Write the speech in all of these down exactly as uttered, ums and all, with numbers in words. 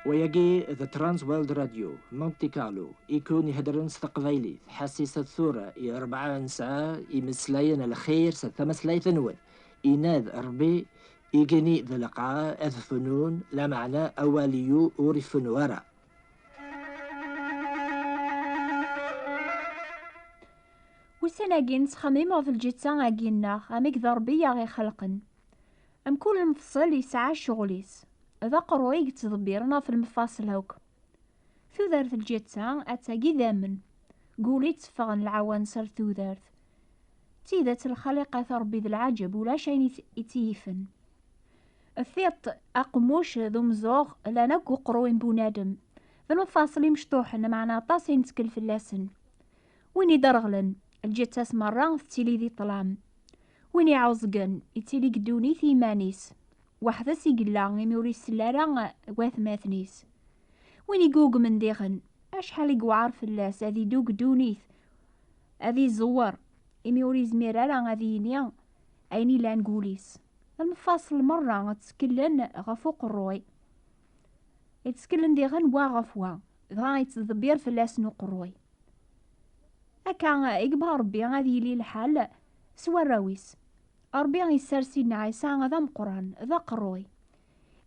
Wayagi d Trans World Radio, Monte Carlo, ikun iheddren s teqbaylit, ḥassisat tura i rebɛa n ssaɛa imeslayen lxir s tmeslayt-nwen, inad Rebbi, igenni d lqaɛa ad fnun, lameɛna awal-iw ur ifennu ara. Ussan-agi nettxemmim ɣef lǧetta-agi-nneɣ, amek d Rebbi i aɣ-ixelqen. Mkul lemfṣel yesɛa ccɣel-is. D aqerruy i yettḍebbiren ɣef lemfaṣel akk. Tudert n lǧetta, attagi d amen. Gul i tteffɣen lɛawanser n tudert. D tidet, lxaliqat n Rebbi d lɛaǧeb, ulac ayen i t-, i tt-yifen. Tiṭ, aqemmuc d umzuɣ, llan akk uqerruy n bunadem. D lemfaṣel imecṭuḥen, meɛna aṭas i nettkel fell-asen. Win i d-ireɣlen, lǧetta-s merra tettili di ṭṭlam. Win iɛuẓgen, ittili deg ddunit i yiman-is. Weḥd-s i yella, imi ur isell ara i watmaten-is. Win i yugmen diɣen, acḥal i yewɛer fell-as ad iddu deg ddunit, ad iẓewwer, imi ur izmir ara ad yini ayen ilan deg wul-is. Lemfaṣel merra tteklen ɣef uqerruy. Tteklen diɣen wa ɣef wa, dɣa yettḍebbir fell-asen uqerruy. Akka i yebɣa Rebbi ad yili lḥal s warraw-is. Rebbi yessers Sidna Ɛisa d ameqqran, d aqerruy.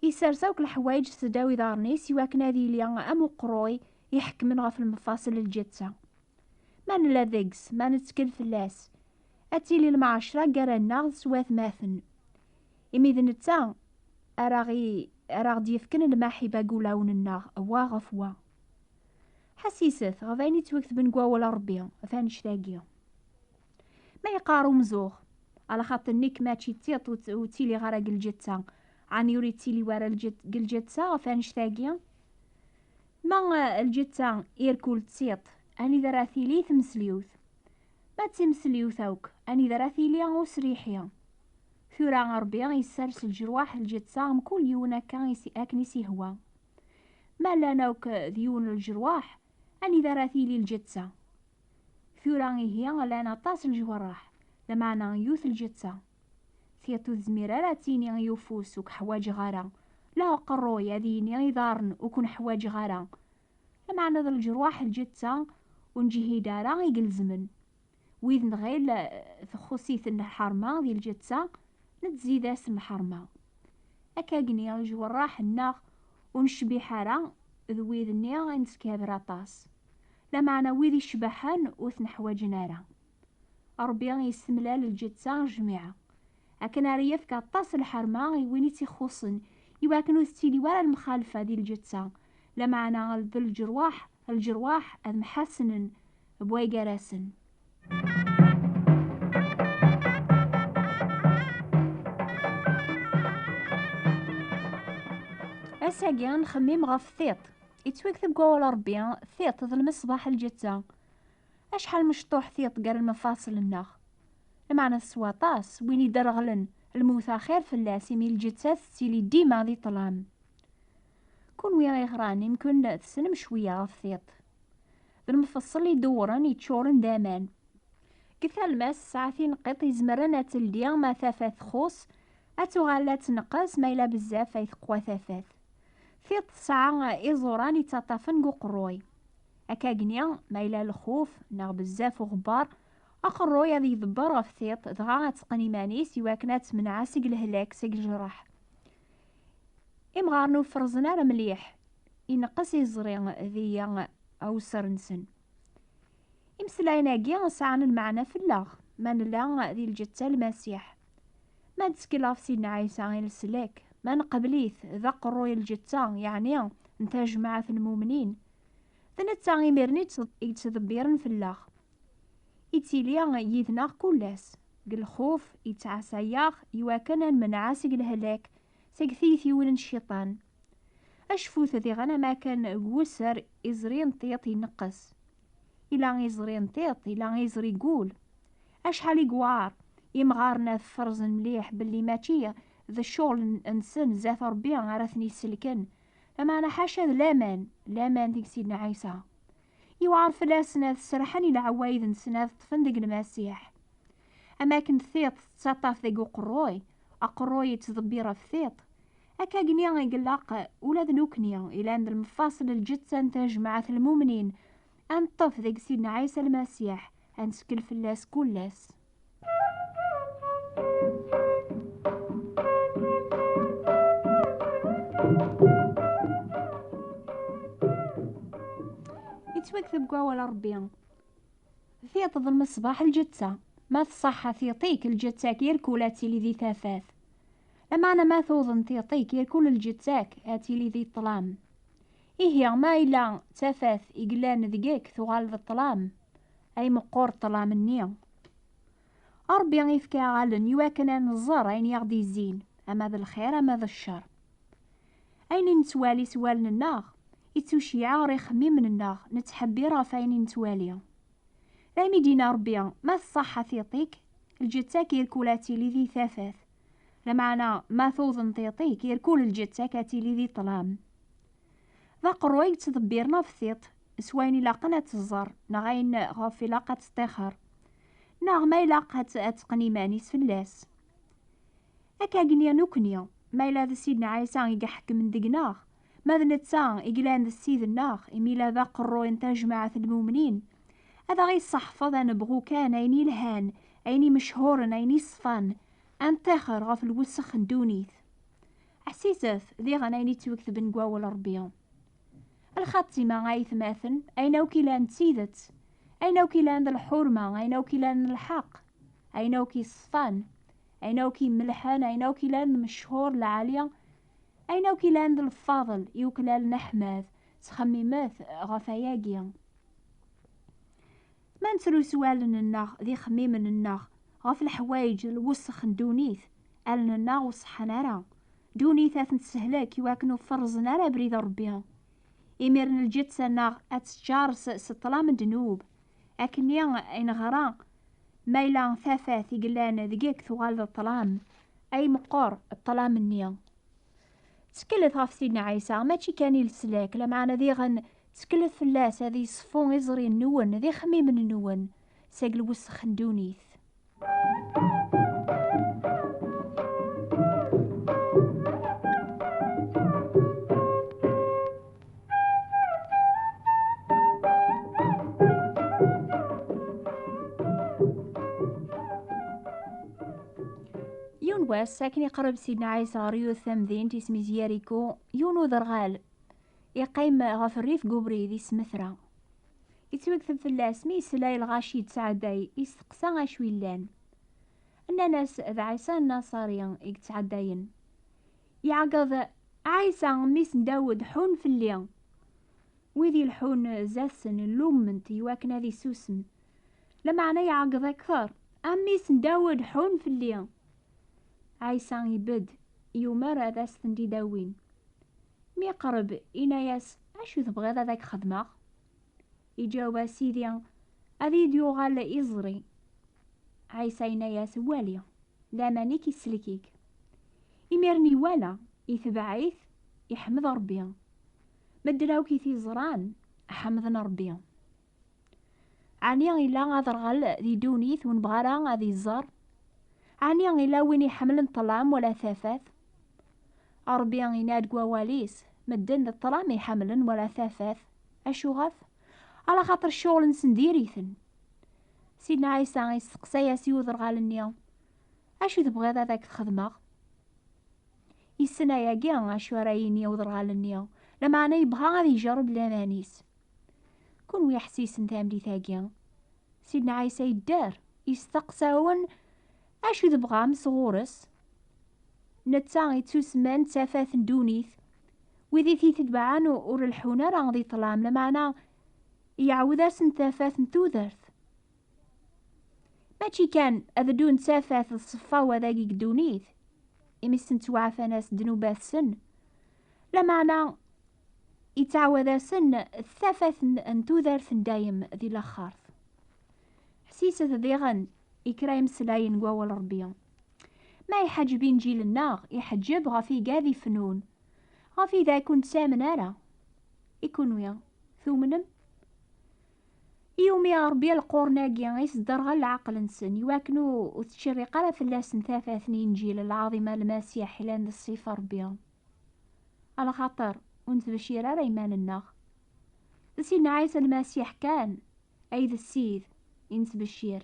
Yessers akk leḥwayeǧ seddaw iḍarren-is iwakken ad yili am uqerruy iḥekmen ɣef lemfaṣel n lǧetta. Ma nella deg-s, ma nettkel fell-as, ad tili lemɛacra gar-aneɣ s watmaten. Imi d netta ara ɣ-, ara ɣ-d-yefken lmaḥiba deg wulawen-nneɣ, wa ɣef wa. Ḥassiset ɣef wayen yettwaketben deg wawal n Rebbi ɣef annect-agi. Ma yeqqar umzuɣ, alaxaṭer nekk mačči d tiṭ ur tt-, ur ttiliɣ ara deg lǧetta, ɛni ur yettili wara lǧet-, deg lǧetta ɣef annect-agi? Ma, eh, lǧetta irkul d tiṭ, anida ara tili tmesliwt? Ma d timesliwt akk, anida ara tili usriḥi? Tura Rebbi yessers leǧrwaḥ n lǧetta mkul yiwen akka i s-, akken i s-ihwa. Ma llan akk d yiwen n leǧrwaḥ, anida ara tili lǧetta? Tura ihi llan aṭas n leǧwarraḥ, lameɛna yiwet lǧetta. Tiṭ ur tezmir ara ad tini i ufus ur k-ḥwaǧeɣ ara, la aqerruy ad yini iḍarren ur ken-ḥwaǧeɣ ara. Lameɛna d leǧrwaḥ n lǧetta ur neǧhid ara i ilezmen. Wid nɣil, eh, txuṣ-iten lḥerma di lǧetta, nettzid-asen lḥerma. Akkagni leǧwarraḥ-nneɣ ur necbiḥ ara d wid-nni i neskaber aṭas. Lameɛna wid icebḥen ur ten-ḥwaǧen ara. Ṛebbi yessemlal lǧetta jmiɛ, akken ara yefk aṭas n lḥerma i win i tt-ixuṣṣen, iwakken ur tettili wara lemxalfa di lǧetta, lameɛna d leǧrwaḥ, leǧrwaḥ ad mḥassnen bway gar-asen. Ass-agi nxemmim ɣef tiṭ. Yettwakteb deg wawal n Ṛebbi, tiṭ d lmeṣbaḥ n lǧetta. Acḥal mecṭuḥ tiṭ gar lmafaṣel-nneɣ! Lameɛna teswa aṭas, win i d-ireɣlen, lmut axir fell-as, imi lǧetta tettili dima di ṭṭlam. Kunwi iɣran, imken tessnem cwiya ɣef tiṭ. D lmefṣel idewwren, yeččuren d aman. Deg talmast tesɛa tineqqiṭ izemren ad teldi ma tafat txuṣ, ad tuɣal ad tneqqes ma yella bezzaf ay teqwa tafat. Tiṭ tesɛa iẓuran yettaṭṭafen deg uqerruy. Akkagni, ma yella lxuf neɣ bezzaf uɣebbar, aqerruy ad iḍebber ɣef tiṭ, dɣa ad teqqen iman-is iwakken ad temneɛ seg lehlak, seg lejraḥ. Imɣaren ur ferrzen ara mliḥ, ineqqes iẓri di awser-nsen. Imeslayen-agi sɛan lmeɛna fell-aɣ, ma nella di lǧetta n Lmasiḥ. Ma nettkel ɣef Sidna Ɛisa i leslak, ma nqebl-it d aqerruy n lǧetta, yeɛni n tajmaɛt n lmumnin, d netta imiren i yettḍ-, i yettḍebbiren fell-aɣ. Ittili yid-neɣ kul ass, deg lxuf, yettɛassa-yaɣ iwakken ad nemneɛ seg lehlak, seg tiytiwin n cciṭan. Acfut diɣen am akken deg wusser iẓri n tiṭ ineqqes. Ila iẓri n tiṭ, ila iẓri n wul. Acḥal i yewɛer imɣaren ad ferrzen mliḥ belli mačči d ccɣel-nsen zdat Ṛebbi ara ten-isselken, lameɛna ḥaca d laman, laman deg Sidna Ɛisa. Yewɛer fell-asen ad serḥen i leɛwayed-nsen ad ṭṭfen deg Lmasiḥ. Am akken tiṭ tettaṭṭaf deg uqerruy, aqerruy yettḍebbir ɣef tiṭ, Akkagni i ilaq ula d nekni ilan d lemfaṣel lǧetta n tajmaɛt lmumnin, ad neṭṭef deg Sidna Ɛisa Lmasiḥ, ad nettkel fell-as kul ass. Yettwakteb deg wawal n Ṛebbi: tiṭ d lmeṣbaḥ lǧetta. Ma tṣaḥḥa tiṭ-ik, lǧetta-k irkul ad tili di tafat. Lameɛna ma tuḍen tiṭ-ik, irkul lǧetta-k ad tili di ṭṭlam. Ihi, ma yella d tafat i yellan deg-k, tuɣal d ṭṭlam, ay meqqer ṭṭlam-nni. Ṛebbi ifka-aɣ allen iwakken ad nẓer ayen i aɣ-d-izzin, ama d lxir ama d ccer. Ayen i nettwali s wallen-nneɣ, ittuceyyeɛ ɣer ixemmimen-nneɣ, nettḥebbir ɣef ayen i nettwali. Daymi d-yenna Ṛebbi: ma tṣaḥḥa tiṭ-ik, lǧetta-k irkul ad tili di tafat. Lameɛna ma tuḍen tiṭ-ik, irkul lǧetta-k ad tili di ṭṭlam. D aqerru i yettḍebbiren ɣef tiṭ s wayen ilaqen ad teẓẓer, neɣ ayen ɣef ilaq ad teṭṭixer, neɣ ma ilaq ad, ad teqqen iman-is fell-as. Akkagni nekni, ma yella d Sidna Ɛisa i iḥekmen deg-neɣ, ma d netta i yellan d Ssid-nneɣ, imi yella d aqerruy n tajmaɛt n lmumnin, ad aɣ-isseḥfeḍ ad nebɣu kan ayen ilhan, ayen imechuren, ayen iṣfan, ad nṭixer ɣef lwessex n ddunit. Ḥsiset diɣen ayen ittwaketben deg wawal Ṛebbi. Lxatima, ay atmaten, ayen akk ilan d tidet, ayen akk ilan d lḥurma, ayen akk ilan d lḥeqq, ayen akk iṣfan, ayen akk imelḥan, ayen akk ilan d mechuṛ lɛali, ayen akk ilan d lfaḍel i uklalen aḥmad, ttxemmimet ɣef ayagi. Ma nettru s wallen-nneɣ d ixemmimen-nneɣ ɣef leḥwayeǧ n lwessex n ddunit, allen-nneɣ ur ṣeḥḥan ara. Ddunit ad tent-tessehlek iwakken ur ferrzen ara abrid n Ṛebbi. Imiren lǧetta-nneɣ ad teččar s, s ṭṭlam n ddnub. Akkenni i neɣra: ma yella tafat i yellan deg-k tuɣal d ṭṭlam, ay meqqer ṭṭlam-nni. Tteklet ɣef Sidna Ɛisa, mačči kan i leslak, lameɛna diɣen tteklet fell-as ad yeṣfu iẓri-nwen d ixemmimen-nwen seg lwessex n ddunit. Yiwen wass, akken iqerreb Sidna Ɛisa ɣer yiwet tamdint isem-is Yariku, yiwen uderɣal iqqim ɣef rrif n ubrid ismettra. Yettwakteb fell-as mi yesla i lɣaci yettɛedday, yesteqsa acu yellan. Nnan-as d Ɛisa Nnaṣari i yettɛeddayen. Yeɛgeḍ: Ɛisa, mmi-s n Dawed, ḥun fell-i! Wid ileḥḥun zdat-sen lummen-t iwakken ad isusem. Lameɛna yeɛgeḍ akter: A mmi-s n Dawed, ḥun fell-i! Ɛisa ibedd, yumer ad as-tent-id-awin. Mi yeqreb, yenna-yas: Acu tebɣiḍ ad ak-xedmeɣ? Iǧaweb: A Sidi, ad iyi-d-yuɣal iẓri. Ɛisa yenna-yas: Wali, laman-ik isellek-ik. Imiren iwala, itbeɛ-it, iḥmed Ṛebbi. Medden akk i t-iẓran ḥemden Ṛebbi. Ɛni illa aderɣal di ddunit ur nebɣi ara ad iẓer? Ɛni illa win iḥemmlen ṭṭlam wala tafat? Ṛebbi yenna-d deg wawal-is: Medden d ṭṭlam i ḥemmlen wala tafat. Acuɣef? Alaxaṭer ccɣel-nsen diri-ten. Sidna Ɛisa yesteqsa-yas i uderɣal-nni: Acu tebɣiḍ ad ak-t-xedmeɣ? Yessen ayagi acu ara yini uderɣal-nni, lameɛna yebɣa ad ijerreb laman-is. Kunwi ḥsisen tameddit-agi. Sidna Ɛisa yedder, yesteqsa-wen: Acu tebɣam sɣur-s? Netta yettusemman d tafat n ddunit. Wid i t-itebɛen ur leḥḥun ara di ṭṭlam, lameɛna iɛawed-asen tafat n tudert. Mačči kan ad ddun d tafat d ṣṣeffa wadagi deg ddunit, imi sen-ttwaɛfan-as ddnubat-sen, lameɛna yettɛawad-asen tafat n, n tudert n dayem di laxert. Ḥsiset diɣen i kra imeslayen n wawal Ṛebbi. Ma iḥeǧǧeb Inǧil-nneɣ, iḥeǧǧeb ɣef igad ifnun, ɣef idak ur nettamen ara. I kunwi, tumnem? Iwumi Ṛebbi lqurn-agi, isderɣel leɛqel-nsen, iwakken ur, ur tettcerriq ara fell-asen tafat n Inǧil lɛaḍima n Lmasiḥ ilan d ṣṣifa Ṛebbi. Alaxaṭer ur nettbeccir ara iman-nneɣ. D Sidna Ɛisa Lmasiḥ kan ay d Ssid i nettbeccir.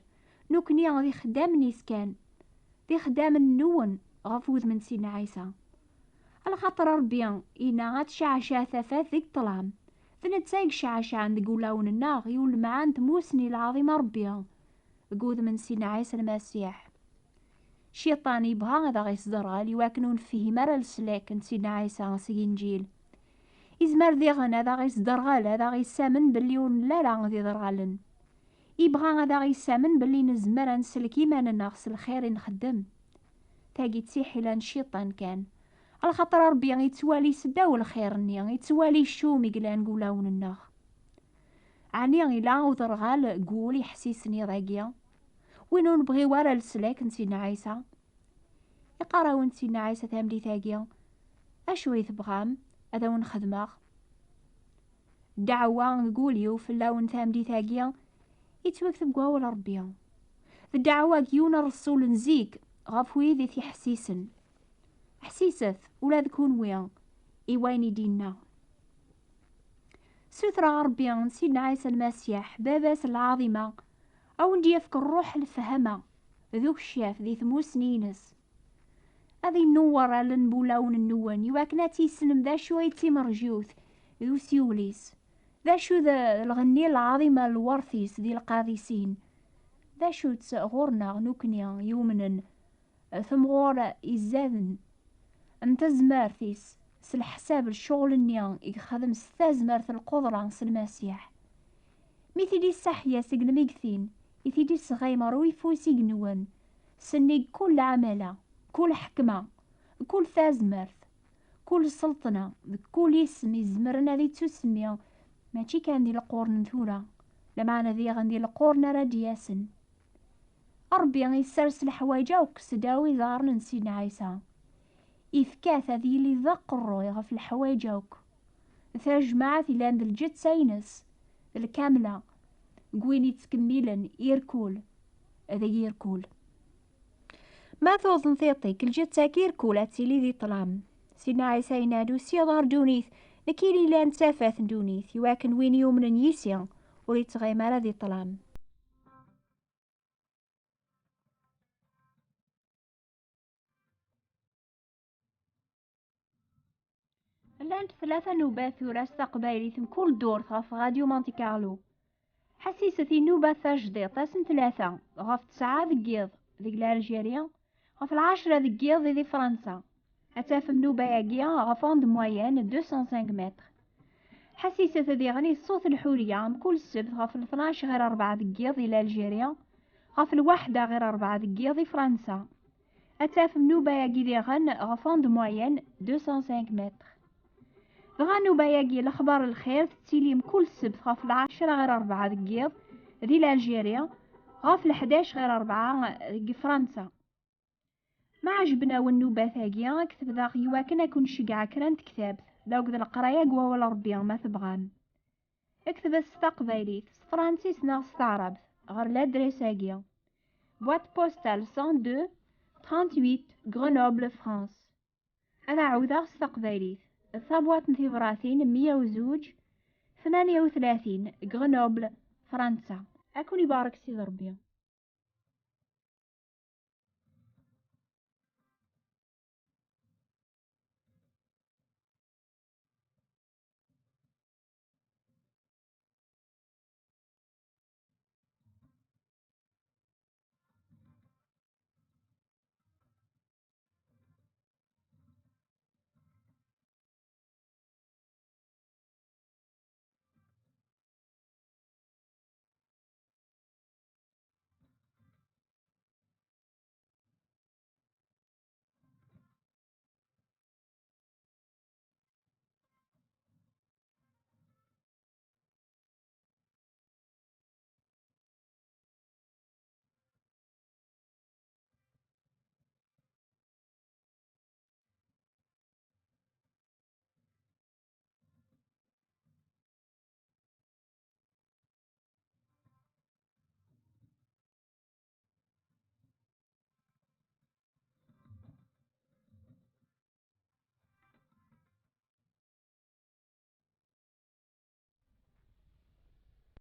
Nekni d ixeddamen-is kan, d ixeddamen-nwen ɣef wudem n Sidna Ɛisa. Alaxaṭer Ṛebbi yenna ad tceɛceɛ tafat deg ṭṭlam. D netta i yecɛacɛen deg wulawen-nneɣ i ulemɛan n tmusni lɛaḍima Ṛebbi deg wudem n Sidna Ɛisa Lmasiḥ. Cciṭan yebɣa ad aɣ-isderɣel i wakken ur nefhim ara leslak n Sidna Ɛisa seg Inǧil. Izmer diɣen ad aɣ-isderɣel, ad aɣ-issamen belli ur nelli ara d iderɣalen. Yebɣa ad aɣ-issamen belli nezmer ad nsellek iman-nneɣ s lxir i nxeddem. Tagi d tiḥila n cciṭan kan. Alaxaṭer Ṛebbi yettwali seddaw lxir-nni, yettwali ccum i yellan deg wulawen-nneɣ. Ɛni yella uderɣal deg wul iḥessisen iḍ-agi, win ur nebɣi ara leslak n Sidna Ɛisa? Iqqar-awen-d Sidna Ɛisa tameddit-agi: "Acu i tebɣam ad awen-xedmeɣ?" Ddeɛwa deg wul-iw fell-awen tameddit-agi yettwakteb deg wawal Ṛebbi. D ddeɛwa n yiwen n ṛṛsul n zik ɣef wid i t-iḥessisen. Ḥessiset ula d kunwi i wayen i d-yenna. Sutreɣ Ṛebbi n Sidna Ɛisa Lmasiḥ, Baba-s n lɛaḍima, a wen-d-yefk Ṛṛuḥ n lefhama d ukeccaf di tmusni-ines. Ad innuwer allen n wulawen-nwen, i wakken ad tissnem d acu ay d timerjiwt d usiwel-is, d acu d lɣenni n lɛaḍima n lweṛt-is di lqaḍisin, d acu-tt ɣur-neɣ nekni yumnen, temɣur izzaden n tazmert-is s leḥsab n ccɣel-nni i yexdem s tazmert n lqudra s Lmasiḥ. Mi t-id-isseḥya seg lmegtin, i t-id-isɣaymer uyeffus igenwen, sennig kul lɛamala, kul ḥekma, kul tazmert, kul sselṭna, d kul isem izemren ad ittusemmi, mačči kan di lqurn n tura, lameɛna diɣen di lqurn ara d-yasen. Ṛebbi issers leḥwayeǧ akk seddaw iḍarren n Sidna Ɛisa. Ifka-t ad yili d aqerruy ɣef leḥwayeǧ akk. Tajmaɛt ilan d lǧetta-ines, d lkamla, deg win yettkemmilen irkul d irkul. Ma tuḍen tiṭ-ik, lǧetta-k irkul ad tili di ṭṭlam. Sidna Ɛisa yenna-d: "Usiɣ ɣer ddunit, nekkini ilan d tafat n ddunit, i wakken win yumnen yis-i ur yettɣim ara di ṭṭlam." Llant tlata nnubat tura s taqbaylit mkul ddurt ɣef Radio Monte Carlo. Ḥassiset i nnubat tajdiṭ ass n tlata ɣef tesɛa deg yiḍ deg Lalǧiri, ɣef lɛecra deg yiḍ di Fransa. Ad tafem nnuba-agi ɣef onde moyenne deux cent cinq mètres. Ḥassiset diɣen i ṣṣut lḥuriya mkul ssebt ɣef tnac ɣir rebɛa deg yiḍ di Lalǧiri, ɣef lwaḥda ɣir rebɛa deg yiḍ di Fransa. Ad tafem nnuba-agi diɣen ɣef onde moyenne deux cent cinq mètres. Dɣa nnuba-agi Lexbar n Lxir tettili mkul ssebt ɣef lɛecra ɣir rebɛa deg yiḍ di Lalǧiri, ɣef leḥdac ɣir rebɛa deg Fransa. Ma ɛejben-awen nnubat-agi, ktebet-aɣ i wakken ad ken-nceggeɛ kra n tektabt d akked leqraya deg wawal Ṛebbi, ma tebɣam. Ktebet s taqbaylit, s tefransist neɣ s taɛrabt ɣer ladres-agi: boîte postale cent deux, trente-huit, Grenoble, France. Ad ɛawdeɣ s taqbaylit: tabwaṭ n tibratin meyya u zuǧ, tmanya u tlatin, Grenoble, Fransa. Ad ken-ibarek Sidi Ṛebbi.